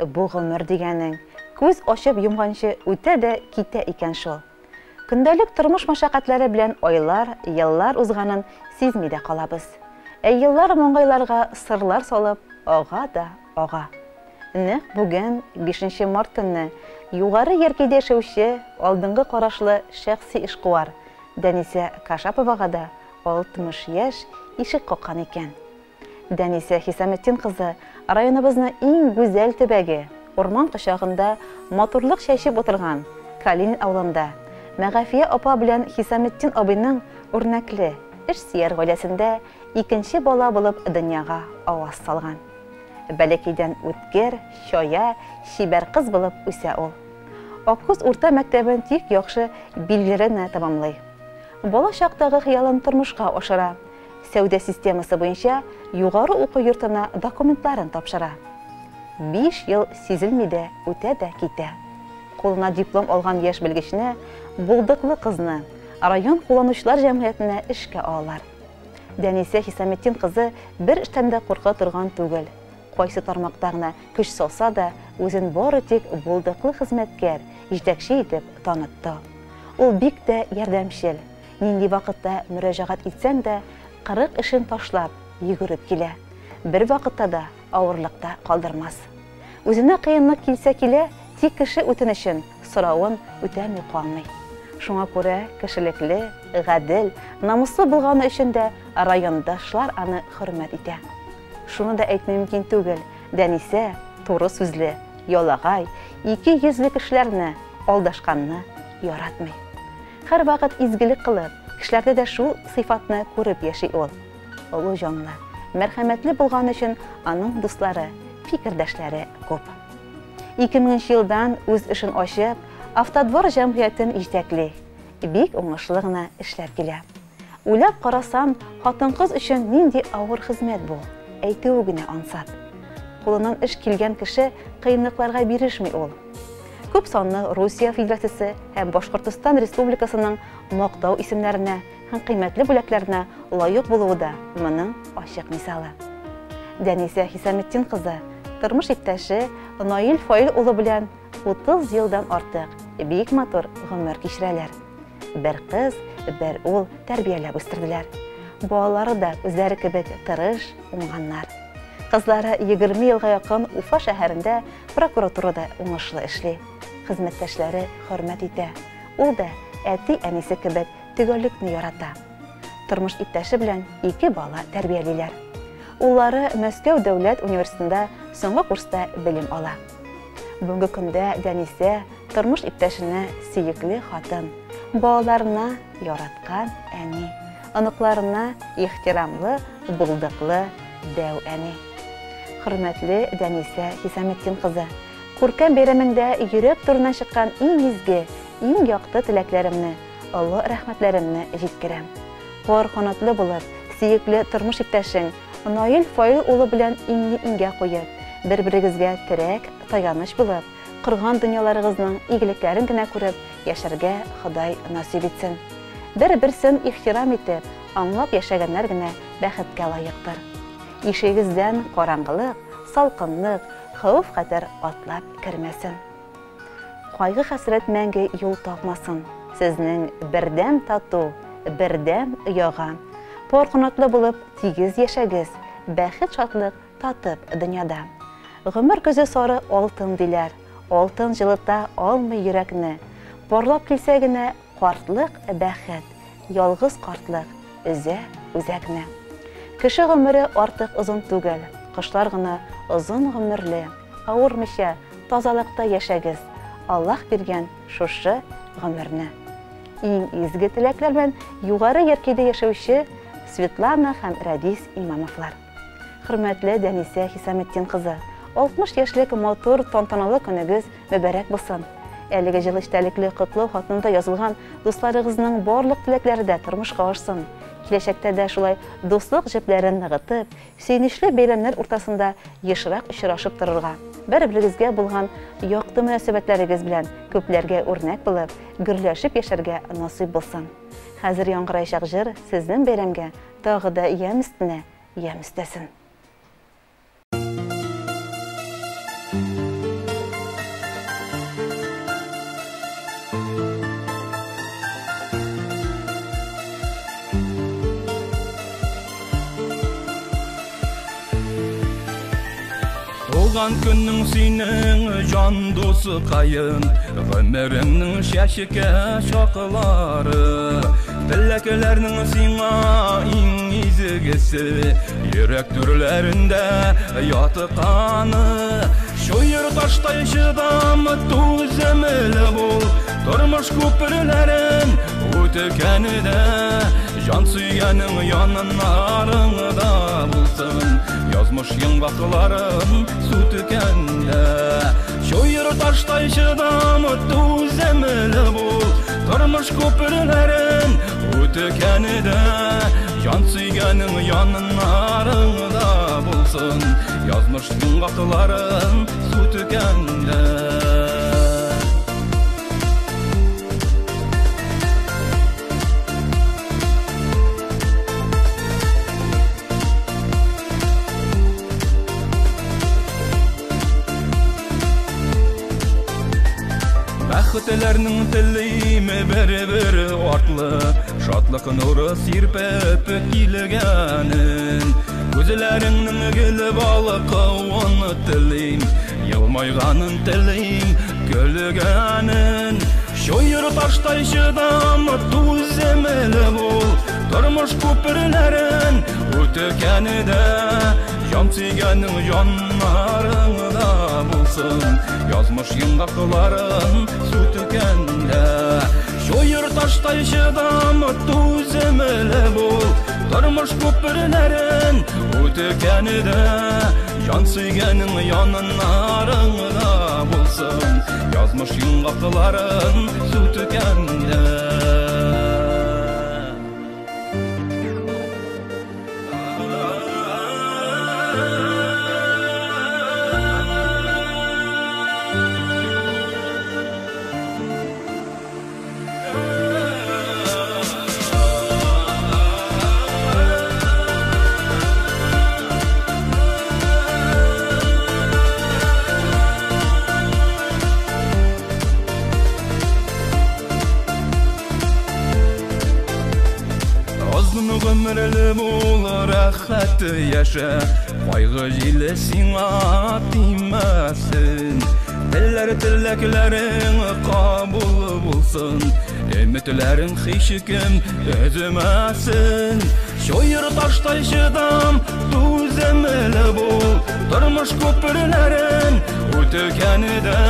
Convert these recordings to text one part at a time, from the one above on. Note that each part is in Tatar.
бу гомер дигәнең, күз ачып йомганчы үтә дә китә икән шул. Көндәлек тормыш мәшәкатьләре белән айлар, еллар узганын сизми дә калабыз. Ә еллар маңгайларга сырлар салып ага да ага. Нәкъ бүген, бишенче март көнне, Югары Яркәйдә яшәүче алдынгы карашлы шәхси эшкуар Дәнисә Кашаповага да 60 яшь ишек каккан икән. Дәнисә Хисаметдин кызы районыбызның иң гүзәл төбәге, урман кочагында матурлык чәчеп утырган Калинин авылында Мәгафия апа белән Хисаметдин абыйның үрнәкле, эшсөяр гаиләсендә икенче бала булып дөньяга аваз салган. Бәләкәйдән үткер, чая, чибәр кыз булып үсә ул. Аккүз урта мәктәбен тик яхшы билгеләр генә тәмамлый. Бала чактагы хыялын тормышка ашыра, сәүдә системасы буенча югары уку йортына документларын тапшыра. Биш ел сизелми дә үтә дә китә. Кулына диплом алган яшь белгечне, булдыклы кызны район кулланучылар җәмгыятенә эшкә алалар. Дәнисә Хисаметдин кызы бер эштән дә курка торган түгел. Кайсы тармакта гына көч салса да, үзен бары тик булдыклы хезмәткәр, җитәкче итеп танытты. Ул бик тә ярдәмчел, нинди вакытта мөрәҗәгать итсәң дә, 40 эшен ташлап, йөгереп килә. Бервакытта да авырлыкта калдырмас. Үзенә кыенлык килсә килә, тик кеше үтенечен, соравын үтәми калмый. Шуңа күрә кешелекле, гадел, намуслы булганы өчен дә райондашлар аны хөрмәт итә. Шуны да әйтми мөмкин түгел, Дәнисә туры сүзле, ялагай, икейөзле кешеләрне алдашканны яратмый. Һәрвакыт изгелек кылып, кешеләрдә дә шул сыйфатны күреп яши ул. Олы җанлы, мәрхәмәтле булганы өчен аның дуслары, фикердәшләре күп. 2000 нче елдан үз эшен ачып, Автодвор җәмгыятен җитәкли. Бик уңышлы гына эшләп килә. Уйлап карасаң, хатын-кыз өчен нинди авыр хезмәт бу, әйтүе генә ансат. Кулыннан эш килгән кеше кыенлыкларга бирешми ул. Күп санлы Русия Федерациясе һәм Башкортостан Республикасының мактау исемнәренә һәм кыйммәтле бүләкләренә лаек булуы да моның ачык мисалы. Дәнисә Хисаметдин кызы тормыш иптәше Наил Фаил улы белән 30 елдан артык бик матур гомер кичерәләр. Бер кыз, бер ул тәрбияләп үстерделәр. Балалары да үзләре кебек тырыш, уңганнар. Кызлары 20 елга якын Уфа шәһәрендә прокуратурада уңышлы эшли. Хезмәттәшләре хөрмәт итә. Ул да әти-әнисе кебек төгәллекне ярата. Тормыш иптәше белән ике бала тәрбиялиләр. Уллары Мәскәү дәүләт университетында соңгы курста белем ала. Бүгенге көндә Дәнисә тормыш иптәшенә сөекле хатын, балаларына яраткан әни, оныкларына ихтирамлы, булдыклы дәү әни. Хөрмәтле Дәнисә Хисаметдин кызы, күркәм бәйрәмеңдә йөрәк түреннән чыккан иң изге, иң якты теләкләремне, олы рәхмәтләремне җиткерәм. Пар канатлы булып, сөекле тормыш иптәшең Наил Фаил улы белән иңне-иңгә куеп, бер-берегезгә терәк, таяныч булып, корган дөньяларыгызның игелекләрен генә күреп яшәргә Ходай насыйп итсен. Бер-берсен ихтирам итеп, аңлап яшәгәннәр генә бәхеткә лаектыр. Ишегегездән караңгылык, салкынлык, хәвеф-хәтәр атлап кермәсен. Кайгы-хәсрәт мәңге юл тапмасын. Сезнең бердәм тату, бердәм ояга. Пар канатлы булып тигез яшәгез, бәхет-шатлык татып дөньяда. Гомер көзе сары алтын диләр, алтын җылыта алмый йөрәкне. Парлап килсә генә картлык бәхет, ялгыз картлык өзә үзәкне. Кеше гомере артык озын түгел, кошлар гына озын гомерле. Авырмыйча, тазалыкта яшәгез, Аллаһ биргән шушы гомерне. Иң изге теләкләр белән Югары Яркәйдә яшәүче Светлана һәм Рәдис Имамовлар. Хөрмәтле Дәнисә Хисаметдин кызы, 60 яшьлек матур тантаналы көнегез мөбарәк булсын! Әлеге җылы эчтәлекле котлау хатында язылган дусларыгызның барлык теләкләре дә тормышка ашсын. Киләчәктә дә шулай дуслык җепләрен ныгытып, Сөенечле бәйрәмнәр уртасында ешрак очрашып торырга, бер-берегезгә булган якты мөнәсәбәтләрегез белән күпләргә үрнәк булып, гөрләшеп яшәргә насыйп булсын. Хәзер яңгыраячак җыр сезнең бәйрәмгә тагы да ямь өстенә ямь өстәсен. Туган көнең синең, җан дусыкаем, гомереңнең чәчкә чаклары. Теләкләрнең сиңа иң изгесе, йөрәк түрләрендә ятканы. Чуер таштай чыдам, түземле бул, тормыш күперләрен үткәндә, җан сөйгәнең яннарыңда булсын, язмыш йомгакларын сүткәндә. Чуер таштай чыдам, түземле бул, тормыш күперләрен үткәндә, җан сөйгәнең яннарыңда булсын, язмыш йомгакларын сүткәндә. Бәхетләрнең телиме бер-бер артлы, шатлык нуры сирпеп килгәнен. Күзләреңнең гел балкуын телим, елмайганын телим, көлгәнен. Чуер таштай чыдам, түземле бул, тормыш күперләрен үткәндә, җан сөйгәнең җаннарыңда булсын, язмыш йомгакларын сүткәндә. Чуер таштай чыдам, түземле бул, тормыш күперләрен үткәндә, җан сөйгәнең яннарыңда булсын, язмыш йомгакларын сүткәндә. Гомерле бул, рәхәт яшә, кайгы җиле сиңа тимәсен. Телләр теләкләрең кабул булсын, өметләрең һич кем өзмәсен. Чуер таштай чыдам, түземле бул, тормыш күперләрен үткәндә,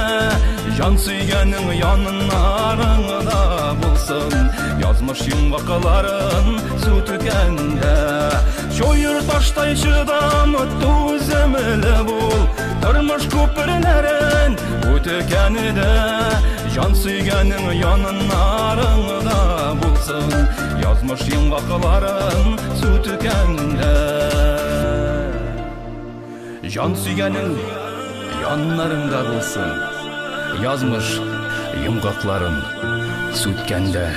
җан сөйгәнең яннарыңда булсын, язмыш йомгакларын сүткәндә. Чуер таштай чыдам, түземле бул, тормыш күперләрен үткәндә, җан сөйгәнең яннарыңда булсын, язмыш йомгакларын сүткәндә. Җан сөйгәнең яннарыңда булсын, язмыш йомгакларын сүткәндә.